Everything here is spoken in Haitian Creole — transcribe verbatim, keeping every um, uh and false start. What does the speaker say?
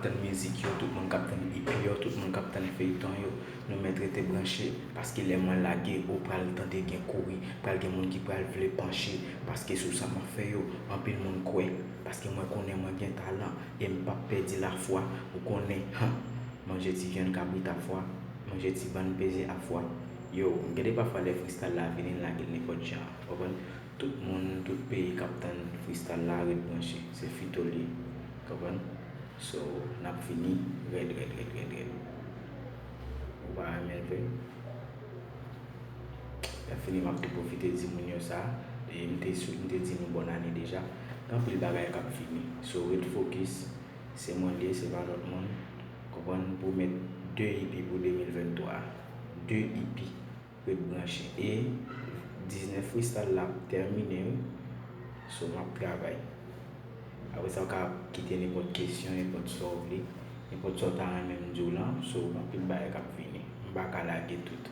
Tann mizik yo, tout moun k ap tann EP yo, tout moun k ap tann feyton yo, nou mèt rete branche, paske lè mwen lage, ou pral tande gen kouri, pral gen moun ki pral vle panche, paske sou sa m ap fè yo, anpil moun kwè, paske mwen konnen mwen gen talan, e m p ap pèdi lafwa, ou konnen, han, manje ti vyann kabrit a fwa, manje ti bann peze a fwa. Yo, gen de pafwa lè freestyle la vini, l lage l nenpòt jan, konprann? Tout moun, tout peyi k ap tann freestyle la, ret branche, se Fito li ye, konprann? So, n ap vini rèd, rèd, rèd, rèd, rèd. Ou pa renmen l vre? N ap vini, m ap tou pwofite di moun yo sa. E m te sou, m te di nou bòn ane deja. Gen anpil bagay k ap vini. So, ret fokis. Se mwen li ye, se pa lòt moun. Konprann? M pwomèt de EP pou de mil venntwa. De EP. Ret branche. E diznèf freestyle la ap tèmine, wi. So, m ap travay. Apre sa, ou ka kite nenpòt kesyon, nenpòt sa w vle, nenpòt sa w ta renmen m di w lan. So, anpil bagay k ap vini. M pa ka lage tout.